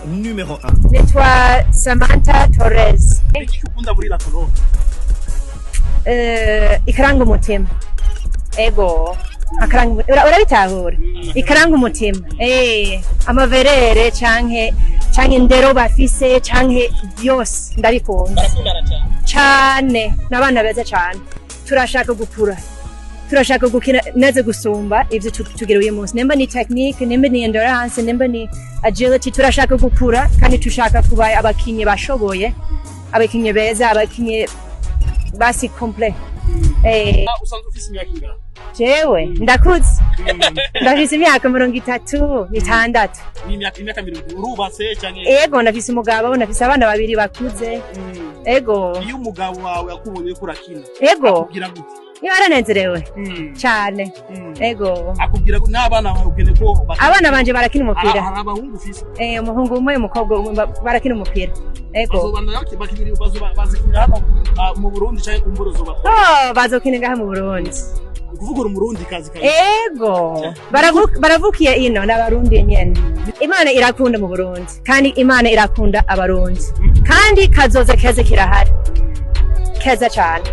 Numéro 1. Nitwa Samantha Torres. Iki ukunda muri La Colombe? Ikaranga umutima. Ego. Akaranga urabitahura. Ikaranga umutima. Amaverere canke indero bafise canke byose ndabikunda. Barakundana cyane. Cane, n'abana beza cane. Turashaka gukura. Turashaka gukina neza gusumba ivyo tugira uyu munsi. Nimba ni technique, nimba ni endurance, nimba ni agility, turashaka gukura kandi tushaka kuba abakinyi bashoboye, abakinyi beza, abakinyi basi complet. Usanzwe ufise imyaka ingana? Jewe ndakuze, ndafise imyaka 36. Ni imyaka 20. Urubatse cyane? Ego, ndafise umugabo, ndafise abana babiri bakuze. Ego. Iyo umugabo wawe akubonye ko urakina, akubwira gute? Iyo aranezerewe cane. Ego. Akubwira ko n'abana bawe ukeneye ko bakina? Abana banje barakina umupira. Hari abahungu ufise? Umuhungu umwe, umukobwa umwe, barakina umupira. Ego. Bazobandanya bakinira, bazikinira hano mu Burundi canke kumbura uzobakora? Oh, bazokina ngaha mu Burundi. Ukuvuga uri Umurundi kazi kazi. Ego. Baravukiye ino, n'Abarundi nyene. Imana irakunda mu Burundi kandi Imana irakunda Abarundi kandi kazoza keza kirahari, keza cane.